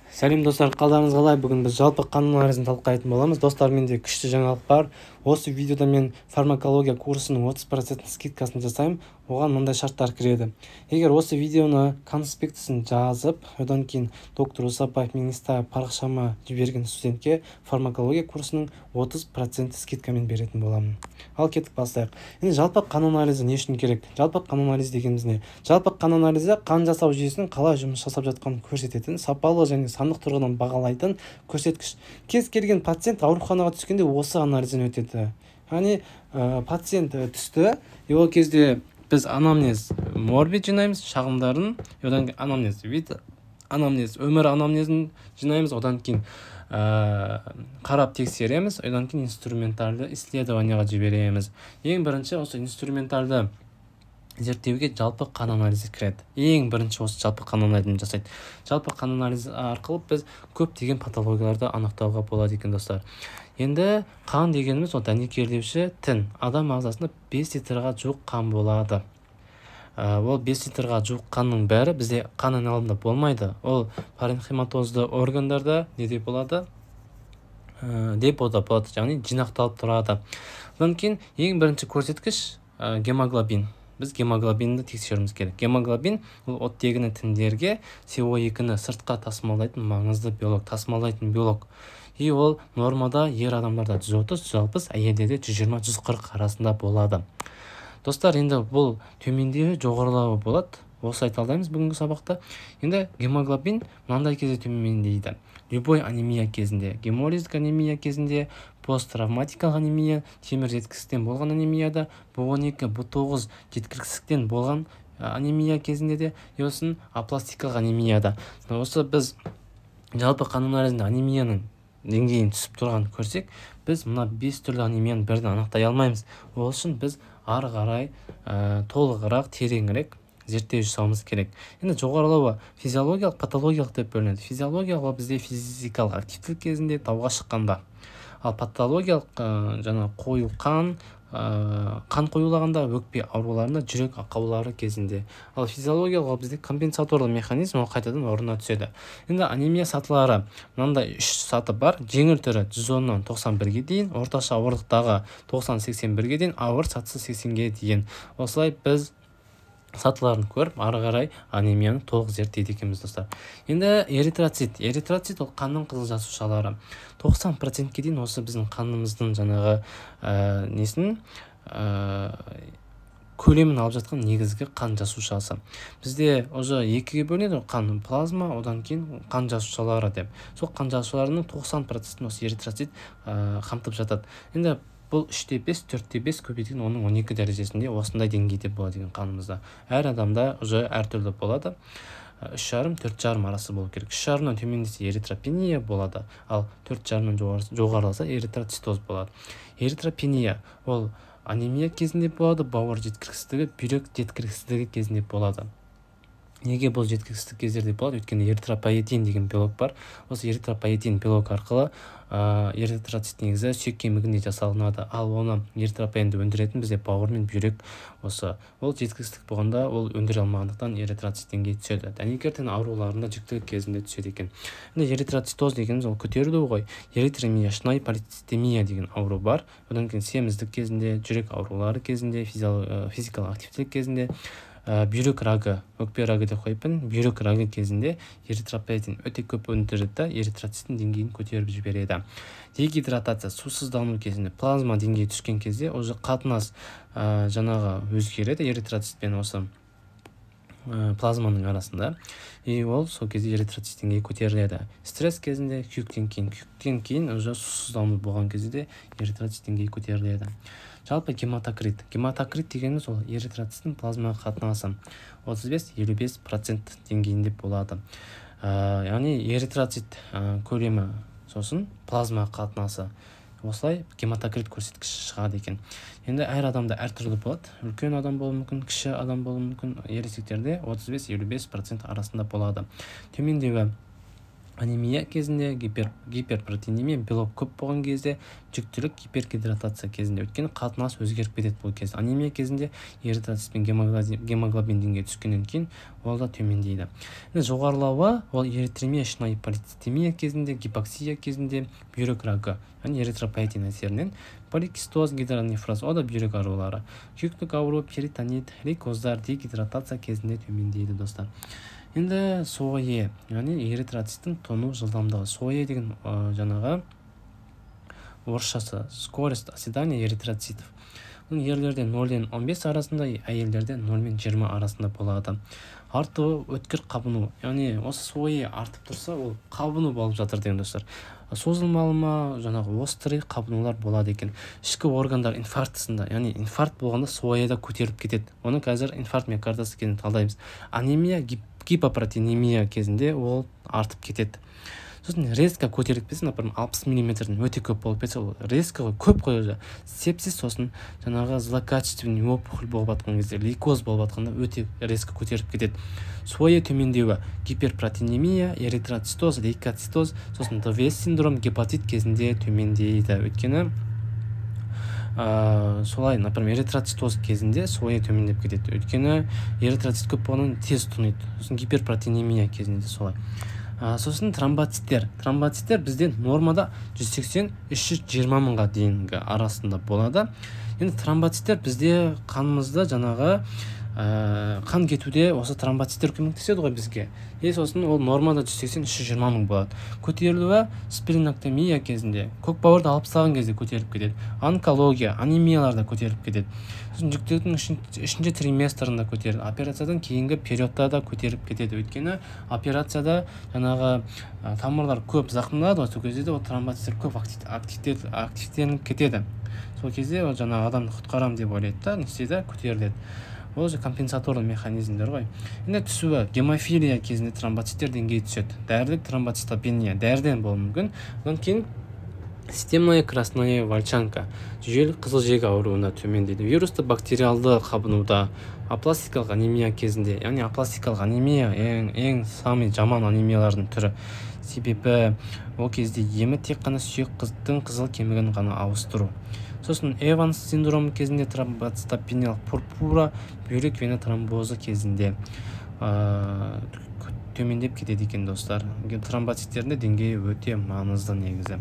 Сәлем, достар! Қалдарыңыз қалай? Бүгін біз жалпы қан анализін талқылайтын боламыз. Достар, менде күшті жаңалық бар. Осы видеода мен фармакология курсының 30% скидкасын жасаймын. Оған мындай шарттар кіреді: егер осы видеоны конспектісін жазып, одан кейін доктор Усабаев менің Инста парақшама жіберген студентке фармакология курсының 30% скидкамен беретін боламын. Ал кеттік, бастайық. Енді жалпы қан анализі не үшін керек? Жалпы қан анализі дегеніміз не? Жалпы қан анализі – қан жасау жүйесінің қалай жұмыс жасап жатқанын көрсететін, сапалы және сандық тұрғыдан бағалайтын көрсеткіш. Кез келген пациент ауруханаға түскенде осы анализден өтеді. Яғни пациент түсті, и ол кезде біз анамнез морбид жинаймыз, шағымдарын, одан кейін анамнез вид, анамнез, өмір анамнезін жинаймыз, одан кейін қарап тексереміз, одан кейін инструментальды исследованияға жібереміз. Ең бірінші осы инструментальды зерттеуге жалпы қан анализі кіреді. Ең бірінші осы жалпы қан анализін жасайды. Жалпы қан анализі арқылы біз көптеген патологияларды анықтауға болады екен, достар. Енді қан дегеніміз – ол дәнекерлеуші тін. Адам ағзасында 5 литрға жуық қан болады. Ол 5 литрға жуық қанның бәрі бізде қан айналымында болмайды. Ол паренхиматозды органдарда неде болады? Депода болады, яғни жинақталып тұрады. Одан кейін ең бірінші көрсеткіш гемоглобин. Біз гемоглобинді тексеруіміз керек. Гемоглобин – ол оттегіні тіндерге, СО2-ні сыртқа тасымалдайтын маңызды белок, тасымалдайтын белок. И ол нормада ер адамдарда 130-160, әйелдерде 120-140 арасында болады, достар. Енді бұл төмендеуі, жоғарылауы болады. Осылай талдаймыз бүгінгі сабақта. Енді гемоглобин мынандай кезде төмендейді: любой анемия кезінде, гемолиздік анемия кезінде, посттравматикалық анемия, темір жеткіліксіздіктен болған анемияда, B12, B9 жеткіліксіздіктен болған анемия кезінде де, и сосын апластикалық анемияда. Осы біз жалпы қан анализінде анемияның деңгейінің түсіп тұрғанын көрсек, біз мына бес түрлі анемияның бірін анықтай алмаймыз. Ол үшін біз ары қарай толығырақ, тереңірек зерттеу жасауымыз керек. Енді жоғарылауы физиологиялық, патологиялық деп бөлінеді. Физиологиялық – ол бізде физикалық активтілік кезінде, тауға шыққанда. Ал патологиялық жаңағы қою қан, қан қоюлағанда, өкпе ауруларында, жүрек ақаулары кезінде. Ал физиологиялық – ол бізде компенсаторлы механизм, ол қайтадан орнына түседі. Енді анемия сатылары мынандай үш саты бар: жеңіл түрі 110-нан 91-ге дейін, орташа ауырлықтағы 90-81-ге дейін, ауыр сатысы 80-ге дейін. Осылай біз сатыларын көріп, ары қарай анемияны толық зерттейді екенбіз, достар. Енді эритроцит. Эритроцит – ол қанның қызыл жасушалары. 90%-ке дейін осы біздің қанымыздың жаңағы несін, көлемін алып жатқан негізгі қан жасушасы. Бізде уже екіге бөлінеді ғой қан: плазма, одан кейін қан жасушалары деп. Сол қан жасушаларының 90%-ін осы эритроцит қамтып жатады. Енді бұл 3,5, 4,5 көбейтілген 10-ның 12 дәрежесінде, осындай деңгейде болады екен қанымызда. Әр адамда уже әртүрлі болады: 3,5, 4,5 арасы болу керек. 3,5-нан төмендесе, эритропения болады, ал 4,5-нан жоғарыласа, эритроцитоз болады. Эритропения ол анемия кезінде болады, бауыр жеткіліксіздігі, бүйрек жеткіліксіздігі кезінде болады. Неге бұл жеткіліксіздік кездерде болады? Өйткені эритропоэтин деген белок бар. Осы эритропоэтин белок арқылы эритроцит негізі сүйек кемігінде жасалынады. Ал оны, эритропоэтинді өндіретін бізде бауыр мен бүйрек. Осы ол жеткіліксіздік болғанда, ол өндіре алмағандықтан, эритроцит деңгейі түседі. Дәнекер тін ауруларында, жүктілік кезінде түседі екен. Енді эритроцитоз дегеніміз – ол көтерілу ғой. Эритремия, шынайы полицитемия деген ауру бар. Одан кейін семіздік кезінде, жүрек аурулары кезінде, физикалық активтілік кезінде, бүйрек рагы, өкпе рагы деп қойыппын, бүйрек рагы кезінде эритропоэтин өте көп өндіреді да, эритроциттің деңгейін көтеріп жібереді. Дегидратация, сусыздану кезінде, плазма деңгейі түскен кезде уже қатынас жаңағы өзгереді эритроцит пен осы плазманың арасында, и ол сол кезде эритроцит деңгейі көтеріледі. Стресс кезінде, күйіктен кейін, күйіктен кейін уже сусыздану болған кезде де эритроцит деңгейі көтеріледі. Жалпы гематокрит. Гематокрит дегеніміз – ол эритроциттің плазмаға қатынасы 35-55% деңгейінде болады. Яғни эритроцит көлемі, сосын плазма қатынасы, осылай гематокрит көрсеткіші шығады екен. Енді әр адамда әртүрлі болады: үлкен адам болуы мүмкін, кіші адам болуы мүмкін. Ересектерде 35-55% арасында болады. Төмендеуі Анемия кезінде, гиперпротеинемия, белок көп болған кезде, жүктілік, гипергидратация кезінде. Өйткені қатынас өзгеріп кетеді бұл кезде. Анемия кезінде эритроцит пен гемоглобин деңгейі түскеннен кейін ол да төмендейді. Енді жоғарылауы ол эритремия, шынайы полицитемия кезінде, гипоксия кезінде, бүйрек рагы, яғни эритропоэтин әсерінен, поликистоз, гидронефроз, ол да бүйрек аурулары, күйіктік ауру, перитонит, лейкоздар, дегидратация кезінде төмендейді, достар. Енді СОЭ, яғни эритроциттің тону жылдамдығы. СОЭ деген жаңағы орысшасы скорость оседания эритроцитов. Оның ерлерде 0-ден 15 арасында, әйелдерде 0 мен 20 арасында болады. Артуы өткір қабыну, яғни осы СОЭ артып тұрса, ол қабыну болып жатыр деген, достар. Созылмалы ма, жаңағы острый қабынулар болады екен. Ішкі органдар инфарктісінде, яғни инфаркт болғанда СОЭ да көтеріліп кетеді. Оны қазір инфаркт миокардасы кезінде талдаймыз. Анемия, гипопротеинемия кезінде ол артып кетеді. Сосын резко көтеріліп кетсе, например, 60 миллиметрден өте көп болып кетсе, ол резко ғой, көп қой уже. Сепсис, сосын жаңағы злокачественный опухоль болып жатқан кезде, лейкоз болып жатқанда өте резко көтеріліп кетеді. СОЭ төмендеуі гиперпротеинемия, эритроцитоз, лейкоцитоз, сосын ДВС синдром, гепатит кезінде төмендейді. Өйткені солай, например, эритроцитоз кезінде СОЭ төмендеп кетеді. Өйткені эритроцит көп болғаннан тез тұниды. Сосын гиперпротеинемия кезінде солай. Сосын тромбоциттер. Тромбоциттер бізде нормада 180-320 мыңға дейінгі арасында болады. Енді тромбоциттер бізде қанымызда жаңағы қан кетуде осы тромбоциттер көмектеседі ғой бізге. И сосын ол нормада 180-320 мың болады. Көтерілуі спленэктомия кезінде, көк бауырды алып тастаған кезде көтеріліп кетеді. Онкология, анемияларда көтеріліп кетеді. Сосын жүктіліктің үшінші триместрында көтеріледі. Операциядан кейінгі периодта да көтеріліп кетеді. Өйткені операцияда жаңағы тамырлар көп зақымданады ғой, сол кезде де ол тромбоциттер көп активтеніп кетеді. Сол кезде ол жаңағы адамды құтқарамын деп ойлайды да, не істейді, көтеріледі. Ол же компенсаторлы механизмдер ғой. Енді түсуі гемофилия кезінде тромбоциттер деңгейі түседі. Дәрілік тромбоцитопения дәріден болуы мүмкін. Одан кейін системная красная волчанка, жүйелі қызыл жегі ауруына төмендейді. Вирусты бактериалды қабынуда, апластикалық анемия кезінде, яғни апластикалық анемия ең самый жаман анемиялардың түрі. Себебі ол кезде емі тек қана сүйек қыздың қызыл кемігін ғана ауыстыру. Сосын Эванс синдромы кезінде тромбоцитопениялық пурпура, бүйрек вена тромбозы кезінде төмендеп кетеді екен, достар. Тромбоциттердің де деңгейі өте маңызды негізі.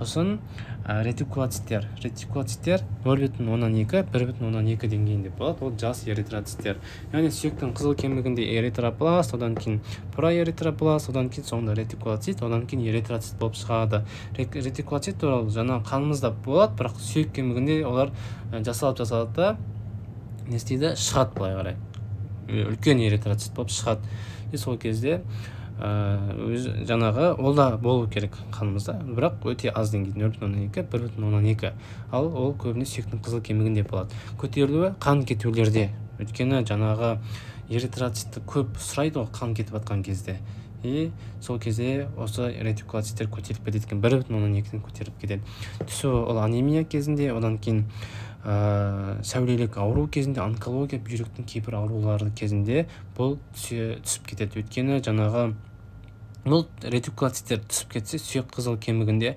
Сосын ретикулоциттер. Ретикулоциттер 0,2, 1,2 деңгейінде болады. Ол жас эритроциттер. Яғни сүйектің қызыл кемігінде эритробласт, одан кейін проэритробласт, одан кейін соңында ретикулоцит, одан кейін эритроцит болып шығады. Ретикулоцит туралы жаңа қанымызда болады, бірақ сүйек кемігінде олар жасалып жасалады да не істейді? Шығады былай қарай. Үлкен эритроцит болып шығады. И сол кезде өз жаңағы ол да болу керек қанымызда, бірақ өте аз деңгейде, 0,2, 1,2. Ал ол көбіне сүйектің қызыл кемігінде болады. Көтерілуі қан кетулерде. Өйткені жаңағы эритроцитті көп сұрайды ғой қан кетіп жатқан кезде. И сол кезде осы ретикулоциттер көтеріліп кетеді екен, 1,2-ден көтеріліп кетеді. Түсуі ол анемия кезінде, одан кейін сәулелік ауру кезінде, онкология, бүйректің кейбір аурулары кезінде бұл түсіп кетеді. Өйткені жаңағы бұл ретикулоциттер түсіп кетсе, сүйек қызыл кемігінде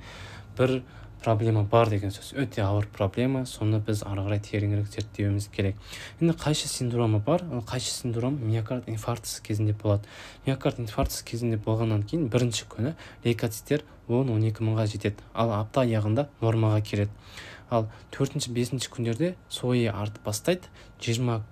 бір проблема бар деген сөз. Өте ауыр проблема, соны біз ары қарай тереңірек зерттеуіміз керек. Енді қайшы синдромы бар. Ол қайшы синдром миокард инфарктісі кезінде болады. Миокард инфарктісі кезінде болғаннан кейін бірінші күні лейкоциттер 10-12 мыңға жетеді. Ал апта аяғында нормаға келеді. Ал төртінші, бесінші күндерде СОЭ артып бастайды, 20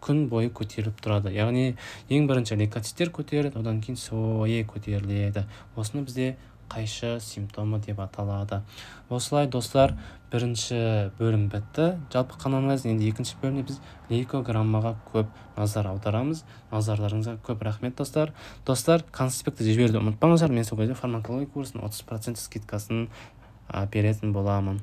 күн бойы көтеріліп тұрады. Яғни ең бірінші лейкоциттер көтеріледі, одан кейін СОЭ көтеріледі. Осыны бізде қайшы симптомы деп аталады. Осылай, достар, бірінші бөлім бітті. Жалпы қан анализі. Енді екінші бөлімде біз лейкограммаға көп назар аударамыз. Назарларыңызға көп рахмет, достар. Достар, конспектті жіберуді ұмытпаңыздар. Мен сол кезде фармакология курсының 30% скидкасын беретін боламын.